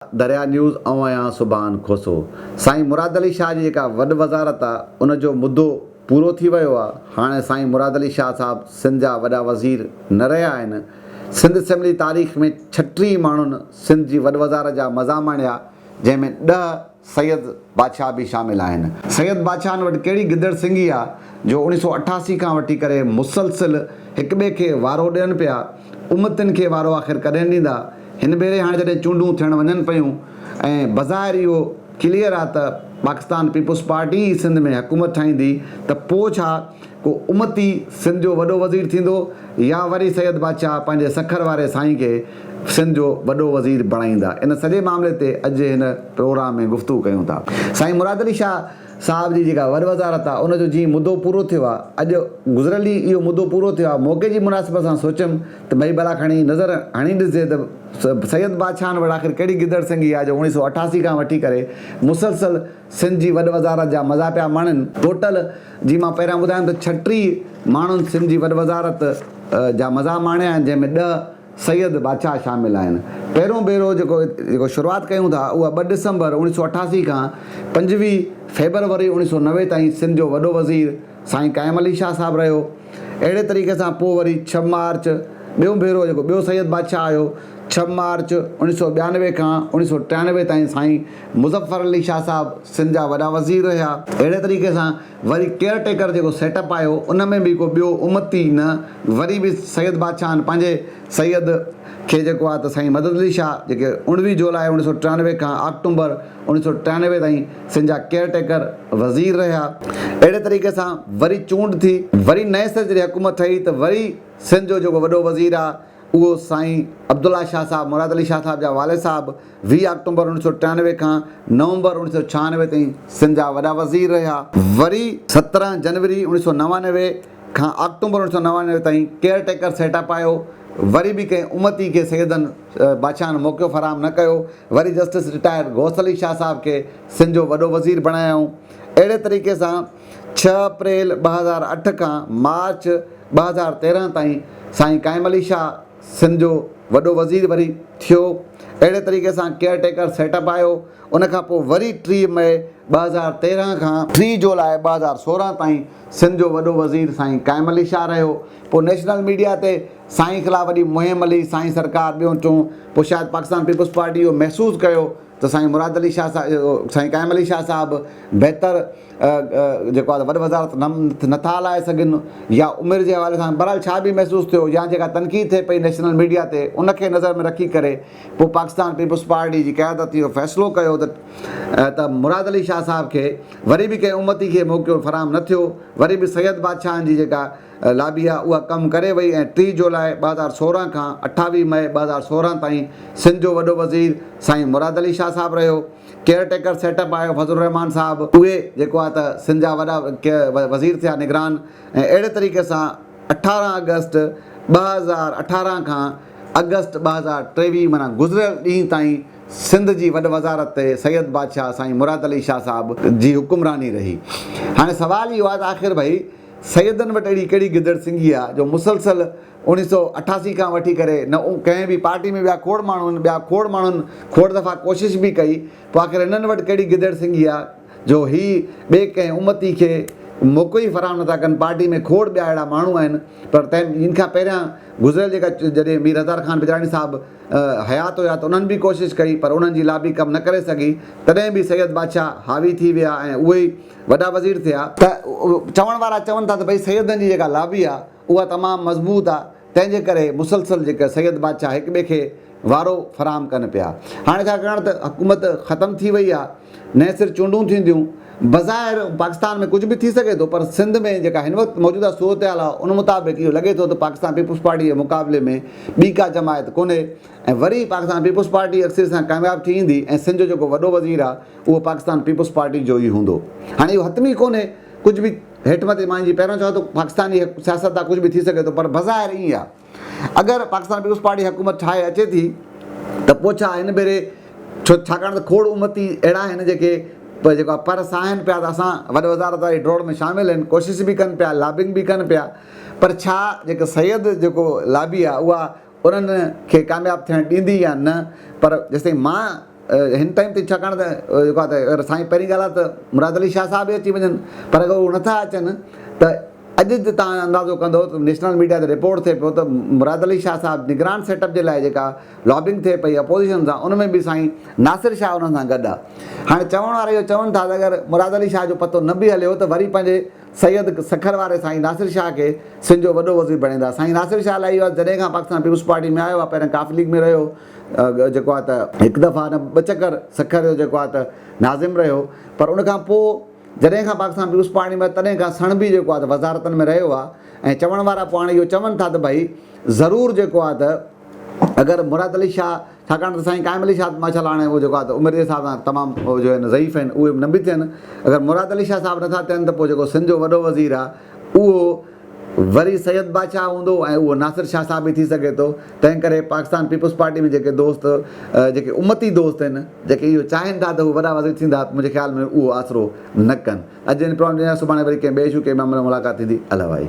دريا news آئون آهيان سبحان کوسو. سائين مراد علي شاهه جي جيڪا وڏ وزارت آ ان جو مدو پورو ٿي ويو آ هاڻي سائين مراد علي شاهه صاحب سنڌ جا وڏا وزير نه رهيا آهن. سنڌ اسيمبلي تاريخ ۾ 36 ماڻهن سنڌ جي وڏ وزارت جا مزا ماڻيا جنهن ۾ ڏهه سيد بادشاهه به شامل آهن. سيد بادشاهن وٽ ڪهڙي گدڙ سنگهي آ جو 1988 کان وٺي ڪري مسلسل هڪٻئي کي وارو ڏين پيا، امتين کي وارو آخر ڪڏهن ڏيندا؟ هن ڀيري هاڻي جڏهن چونڊون ٿيڻ وڃن پيون ۽ بظاهر اهو ڪليئر آ ته پاڪستان پيپلز پارٽي ئي سنڌ ۾ حڪومت ٺاهيندي ته پو ڇا ڪو امتي سنڌ جو وڏو وزير ٿيندو يا وري سيد بادشاهه پنهنجي سکر واري سائين کي سنڌ جو وڏو وزير بڻائيندا؟ ان سڄي معاملي تي اڄ هن پروگرام ۾ گفتگو ڪيون ٿا. سائين مراد علي شاهه صاحب جي جيڪا وڏ وزارت آ ان جو جيئن مدو پورو ٿيو آ اڄ گذريل ڏينهن اهو مدو پورو ٿيو آ موقعي جي مناسبت سان سوچيم ته ڀئي ڀلا کڻي نظر هڻي ڏسجي ته سيد بادشاهن وٽ آخر ڪهڙي گدڙ سنگهي آ جو 1988 کان وٺي ڪري مسلسل سنڌ جي وڏ وزارت جا مزا پيا ماڻين. ٽوٽل جي مان پهريان ٻڌايم ته 36 ماڻهن سنڌ جي وڏ وزارت جا مزا ماڻيا آهن جنهن ۾ ڏهه سيد بادشاهه شامل آهن. پهريون ڀيرو جيڪو جيڪو شروعات ڪيون ٿا اها 2 ڊسمبر 1988 کان 25 فيبروري 1990 تائين سنڌ جو وڏو وزير سائين قائم علي شاهه صاحب رهيو. اهڙي طريقي سان پوء وري 6 مارچ ٻيو ڀيرو جيڪو ٻيو سيد بادشاهه آيو 6 مارچ 1992 کان 1993 تائين سائين مظفر علي شاهه صاحب سنڌ جا وڏا وزير رهيا. اهڙي طريقي سان وري ڪيئر ٽيڪر جيڪو سيٽ اپ آيو ان ۾ به ڪو ٻيو امتي نه وري به سيد بادشاهن پنهنجي سيد کي جيڪو آهي ته سائين مدد علي شاهه جيڪي 19 جولاء 1993 کان آڪٽومبر 1993 تائين سنڌ جا ڪيئر ٽيڪر وزير رهيا. اهڙي طريقي سان وري چونڊ ٿي. وري نئين سر جڏهن حڪومت ٺهي ته وري سنڌ جو جيڪو وڏو وزير آهي اهو سائين عبدالله شاهه صاحب مراد علي شاهه صاحب جا والد صاحب 20 آڪٽومبر 1993 کان نومبر 1996 تائين سنڌ جا وڏا وزير رهيا. وري 17 جنوري 1999 کان آڪٽومبر 1999 تائين ڪيئر ٽيڪر سيٽ اپ آيو، وري به ڪنهن امتي کي سيدن بادشاهن موقعو فراهم نه ڪيو، وري جسٽس رٽائرڊ غوث علي شاهه صاحب کي سنڌ جو وڏو وزير بڻايائون. اهڙي طريقي سان 6 اپريل 2008 کان مارچ 2013 تائين سائين قائم علي شاهه سنڌ جو وڏو وزير وري ٿيو. اهڙي طريقي سان ڪيئر ٽيڪر سيٽ اپ آيو. ان کان پوء وري 30 مئي 2013 کان 30 جولاء 2016 تائين سنڌ جو وڏو وزير سائين قائم علي شاهه رهيو. پوء نيشنل ميڊيا تي سائين خلاف وڏي مهم هلي، سائين سرڪار ٻيون ٽيون. پوء شايد پاڪستان پيپلز پارٽي اهو محسوس ڪيو ته سائين مراد علي شاهه صاحب سائين قائم علي شاهه صاحب بهتر جيڪو آهي وڏ وزارت نه ٿا هلائي سگهن يا عمر جي حوالي سان بهرحال ڇا به محسوس ٿيو يا جيڪا تنقيد ٿئي پئي نيشنل ميڊيا تي ان کي نظر ۾ رکي ڪري پوء پاڪستان پيپلز پارٽي جي قيادت اهو فيصلو ڪيو ته ته مراد علي شاهه صاحب کي وري به ڪنهن امتي کي موقعو فراهم نه ٿيو وري به سيد بادشاهن جي جيڪا لابي آ اها ڪم ڪري وئي ۽ 30 جولاء 2016 کان 28 مئي 2016 تائين سنڌ جو وڏو وزير سائين مراد علي شاهه صاحب رهيو. ڪيئر ٽيڪر سيٽ اپ آيو فضل الرحمان صاحب اهي جيڪو آ ته سنڌ جا وڏا وزير ٿيا نگران ۽ اهڙي طريقي سان 18 آگسٽ 2018 کان آگسٽ 2023 معنيٰ گذريل ڏينهن تائين سنڌ جي وڏ وزارت تي سيد بادشاهه سائين مراد علي شاهه صاحب جي حڪمراني رهي. هاڻي سوال اهو آ ته آخر ڀئي سيدن وٽ اهڙي ڪهڙي گدڙ سنگهي آ جو مسلسل 1988 کان وٺي ڪري نه ڪنهن به پارٽي ۾ ٻيا کوڙ ماڻهو آهن ٻيا کوڙ ماڻهن کوڙ دفعا ڪوشش به ڪئي پوء آخر هنن وٽ ڪهڙي گدڙ سنگهي آ جو هي ٻئي ڪنهن امتي کي موقعو ئي فراهم نٿا ڪن پارٽي ۾ کوڙ ٻيا اهڙا ماڻهو آهن پر تنهن ان کان پهريان گذريل جيڪا جڏهن مير هزار خان بجراڻي صاحب حيات هيا ته انهن به ڪوشش ڪئي پر انهن جي لابي ڪم نه ڪري سگهي تڏهن به سيد بادشاهه حاوي ٿي ويا ۽ اهي ئي وڏا وزير ٿيا. ته چوڻ وارا چون ٿا ته ڀئي سيدن جي جيڪا لابي آ اها تمام مضبوط آ تنهن جي ڪري مسلسل جيڪا سيد بادشاهه هڪ ٻئي کي وارو فراهم ڪن پيا. هاڻي ڇاڪاڻ ته حڪومت ختم ٿي وئي آ نئين سر چونڊون ٿينديون بظاهر پاڪستان ۾ ڪجهه به ٿي سگهي ٿو پر سنڌ ۾ جيڪا هن وقت موجوده صورتحال آ ان مطابق اهو لڳي ٿو ته پاڪستان پيپلز پارٽي جي مقابلي ۾ ٻي ڪا جماعت ڪونهي ۽ وري پاڪستان پيپلز پارٽي اڪثريت سان ڪامياب ٿي ايندي ۽ سنڌ جو جيڪو وڏو وزير آ اهو پاڪستان پيپلز پارٽي جو ئي هوندو. هاڻي اهو حتمي ڪونهي، ڪجهه به هيٺ مٿي مان جي پهريون چوان ٿو پاڪستان جي سياست آ ڪجهه به ٿي سگهي ٿو پر بظاهر ائين آ. اگر پاڪستان پيپلز پارٽي حڪومت ٺاهي اچي ٿي ته پوء ڇا هن ڀيري ڇو ڇاڪاڻ ته کوڙ امتي اهڙا آهن جيڪي جيڪو آ پر ساهن پيا ته اسان وڏ وزارت واري ڊوڙ ۾ شامل آهن ڪوشش به ڪن پيا لابنگ به ڪن پيا پر ڇا جيڪو سيد جيڪو لابي آ اها انهن کي ڪامياب ٿيڻ ڏيندي يا نه پر جيستائين مان هن ٽائيم تي ڇاڪاڻ ته جيڪو آهي ته اگر سائين پهرين ڳالهه آهي ته مراد علي شاهه صاحب به اچي وڃن پر اگر هو نٿا اچن ته اڄ جي توهان اندازو ڪندو ته نيشنل ميڊيا تي رپورٽ ٿئي پيو ته مراد علي شاهه صاحب نگران سيٽ اپ جي لاء جيڪا لابنگ ٿئي پئي اپوزيشن سان ان ۾ به سائين ناصر شاهه انهن سان گڏ آهي. هاڻي چوڻ وارا اهو چون ٿا ته اگر مراد علي شاهه جو پتو نه به هليو ته وري پنهنجي سيد سکر واري سائين ناصر شاهه کي سنڌ جو وڏو وزير بڻائيندا. سائين ناصر شاهه لاء اهو آهي ته جڏهن کان پاڪستان پيپلز پارٽي ۾ آيو آهي پهريان قاف ليگ ۾ رهيو جيڪو آهي ته هڪ دفعا نه ٻه چڪر سکر جو جيڪو آهي ته ناظم رهيو پر ان کان پوء جڏهن کان پاڪستان پيپلز پارٽي ۾ آيو تڏهن کان سڻڀي جيڪو آهي ته وزارتن ۾ رهيو آهي ۽ چوڻ وارا پوء هاڻي اهو چون ٿا ته ڀائي ضرور جيڪو آهي ته اگر مراد علي شاهه ڇاڪاڻ ته سائين قائم علي شاهه ماشاء الله هاڻي اهو جيڪو آهي ته عمر جي حساب سان تمام اهو جو آهن ضعيف آهن اهي نه به ٿين اگر مراد علي شاهه صاحب نٿا ٿين ته پوء جيڪو سنڌ جو وڏو وزير آهي اهو وري سيد بادشاهه هوندو ۽ اهو ناصر شاهه صاحب به ٿي سگهي ٿو تنهن ڪري پاڪستان پيپلز پارٽي ۾ جيڪي دوست جيڪي امتي دوست آهن جيڪي اهو چاهين ٿا ته هو وڏا وزير ٿيندا منهنجي خيال ۾ اهو آسرو نه ڪن اڄ جن پروگرام ڏنا سڀاڻي وري ڪنهن ٻئي اشو ڪنهن معاملي ۾ ملاقات ٿيندي الله وائي.